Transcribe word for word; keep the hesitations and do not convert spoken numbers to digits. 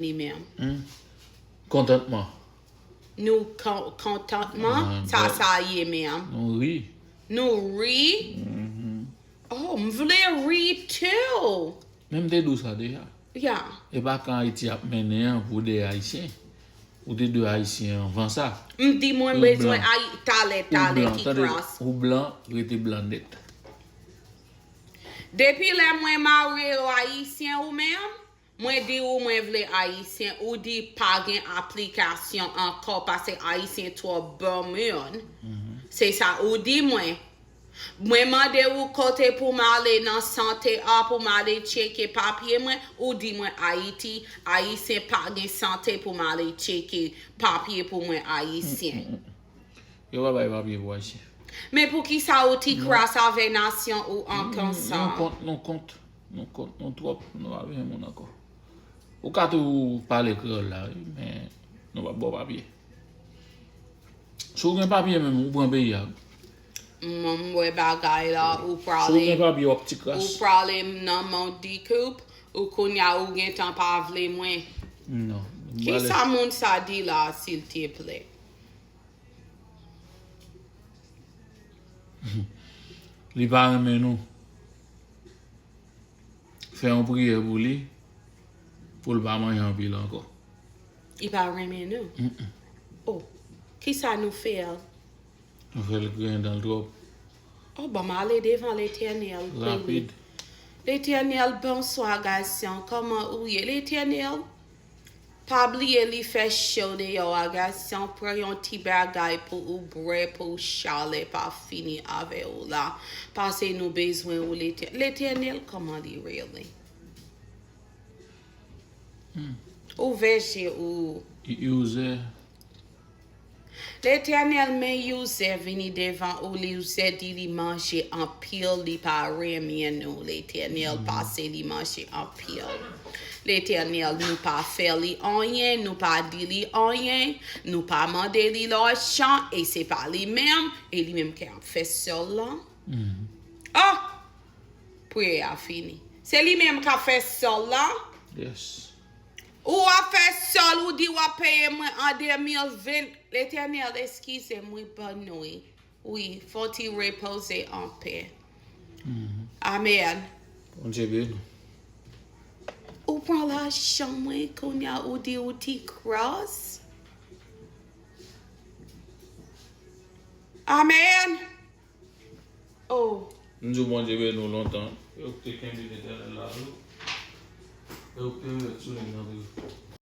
li menm. Hmm. Kontantman. Nou kon- kontantman, ah, sa, sa ye menm. Nou ri. Nou ri. Mm-hmm. Oh, m vle ri tou. Men m te di w sa deja. Yeah. E pa kan Ayiti ap mennen an pou de Ayisyen. Ou te de Ayisyen anvan sa. M di mwen bezwen Ayi- talè, talè ki kras. Ou blan, rete blan nèt. Depi lè mwen mare yo Ayisyen ou menm, mwen di ou mwen vle Ayisyen, ou di pa gen aplikasyon ankò paske Ayisyen twò bon moun. Se sa ou di mwen. Mwen mande ou kote pou m ale nan sante a pou m ale tcheke papye mwen, ou di mwen Ayiti, Ayisyen pa gen sante pou m ale tcheke papye pou mwen Ayisyen. Yo pa bay papye pou Ayisyen. Men poukisa ou ti kras avè nasyon ou an konsa? Nou kont, nou kont, nou kont, nou twòp, nou pa bezwen moun ankò. Ou ka tou pale kreyòl la, wi, men nou p ap ba w papye. Si w gen papye menm, ou pran peyi a. Mwen m wè bagay la, ou prale. Si w gen papye, w ap ti kras. Ou prale m nan Mont Decoupe, ou kounye a ou gentan pa vle mwen. Non. Kisa moun sa di la, silteplè? Li pa renmen nou. Fè yon priyè pou li, pou l pa manje anpil ankò. Li pa renmen nou? Mm-mm. Oh, kisa nou fè l? Nou fè l griyen dan l twòp. Oh, ban m ale devan Letènèl pou li. Rapid. Letènèl, bonswa, gason. Kòman ou ye? Letènèl, pa bliye li fè cho deyò a, gason. Pran yon ti bagay pou ou bwè, pou chalè pa fini avè ou la. Paske nou bezwen ou, Letè- Letènèl, kòman li rele? Hmm. Ouvè je ou. User. Letènèl, men User vini devan ou, User di li manje anpil, li pa renmen nou, Letènèl, paske li manje anpil. Letènèl, nou pa fè li anyen, nou pa di li anyen, nou pa mande li lajan, e se pa li menm, e li menm ki ap fè sòl la. Oh! Priyè a fini. Se li menm k ap fè sòl la. Yes. Ou ap fè sòl, ou di w ap peye mwen an de mil ven. Letènèl, eskize m, wi, ban nou, wi. Wi, fò w ti repoze anpè. Amèn. Bondye beni w. Ou pran lajan mwen, kounye a ou di ou ti kras. Amèn. Oh. M di w Bondye beni w lontan. E ou ki te kenbe Letènèl la tou. E ou ki te remèt soulye m nan tou.